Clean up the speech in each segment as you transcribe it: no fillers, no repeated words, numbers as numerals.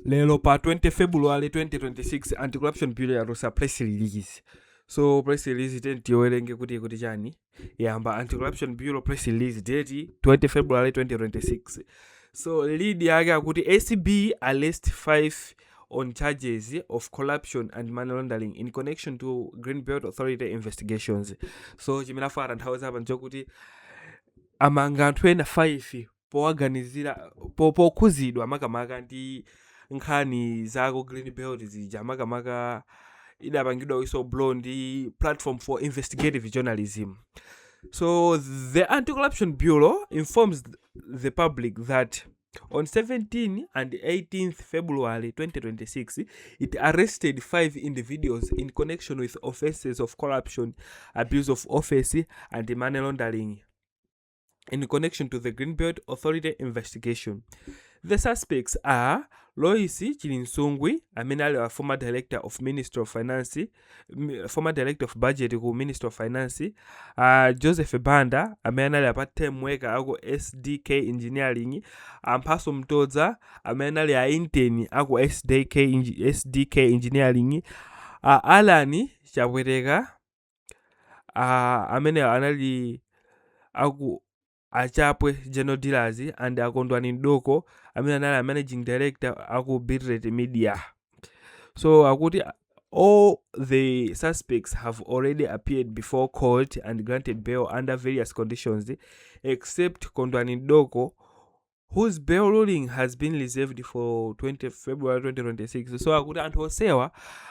Lero pa 20 February 2026, Anti-Corruption Bureau yatulutsa press release. So press release tiyeni tiwerenge kuti chani. Yamba, Anti-Corruption Bureau press release date 20 February 2026. So lead yake akuti ACB arrest 5 on charges of corruption and money laundering in connection to Greenbelt Authority investigations. So chimene afuna atanthauza apa nchokuti amanga anthu ena 5 powaganizira pokhuzidwa makamaka ndi nkhani za ku Green Belt zija, makamaka idapangidwa whistleblow ndi Platform for Investigative Journalism. So the Anti-Corruption Bureau informs the public that on 17 and 18th February 2026, it arrested five individuals in connection with offenses of corruption, abuse of office and money laundering in connection to the Greenbelt Authority investigation. The suspects are Lois Chilinsungwi, amene ali a former director of Ministry of Finance, former director of Budget ku Ministry of Finance, Joseph Banda, amene anali a part-time worker aku SDK Engineering, Amphaso Mtodza, amene anali a intern aku SDK Engineering, Alan Chapweteka, amene anali aku Achapwe General Dealers, and Akondwani Mdoko, amene anali a managing director aku Bitrate Media. So akuti all the suspects have already appeared before court and granted bail under various conditions, except Kondwani Mdoko, whose bail ruling has been reserved for 20 February 2026. So akuti anthu onsewa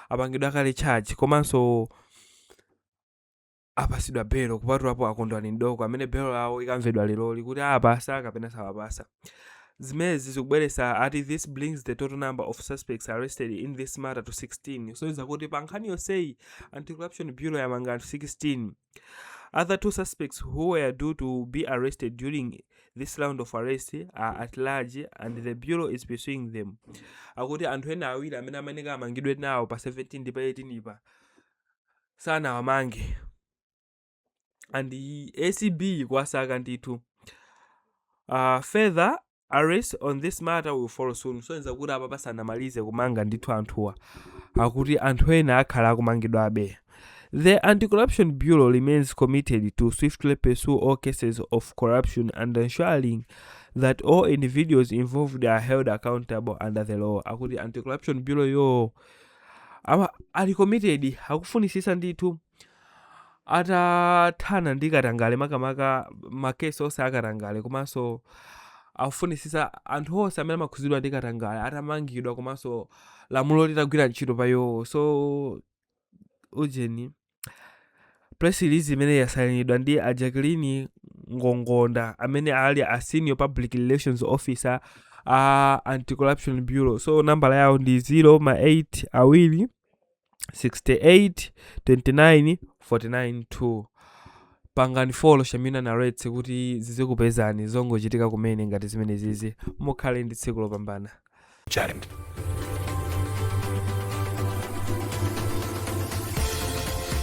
apangidwa kale charge komanso apasidwa belo, kupatulapo Akondwani Mdoko, amene belo lawo ikamvedwa leroli kuti apasa kapena sawapasa. Zimenezi zikubweretsa ati this brings the total number of suspects arrested in this matter to 16. So zakuti pa nkhani yonseyi Anti-Corruption Bureau yamanga anthu 16. Other two suspects who were due to be arrested during this round of arrest are at large and the bureau is pursuing them. Akuti anthu ena awiri amene amayeneka amangidwe nawo pa 17 ndi pa 18 pa sanawamange and ACB ikuwasaka ndithu. Further arrest on this matter will follow soon. So kuti apa pasanamalize kumanga ndithu anthuwa, akuti anthu ena akhala akumangidwabe. The Anti-Corruption Bureau remains committed to swiftly pursue all cases of corruption and ensuring that all individuals involved are held accountable under the law. Akuti Anti-Corruption Bureau yo ama ali committed, akufunisisa ndithu atathana ndi katangale, makamaka makesi onse akatangale, komanso akufunisisa anthu onse amene amakhuzidwa ndi katangale atamangidwa komanso lamulo litagwira ntchito pa iwowo. So ujeni press release imene yasayinidwa ndi a Jacqueline Ngongonda, amene ali a senior public relations officer a Anti-Corruption Bureau. So nambala yawo ndi 0 ma 8 awiri 68 29 49 2. Pangani follow Shamina Narrates kuti zizikupezani zongochitika kumene ngati zimene zizi. Mukhale ndi tsiku lopambana. Chatting.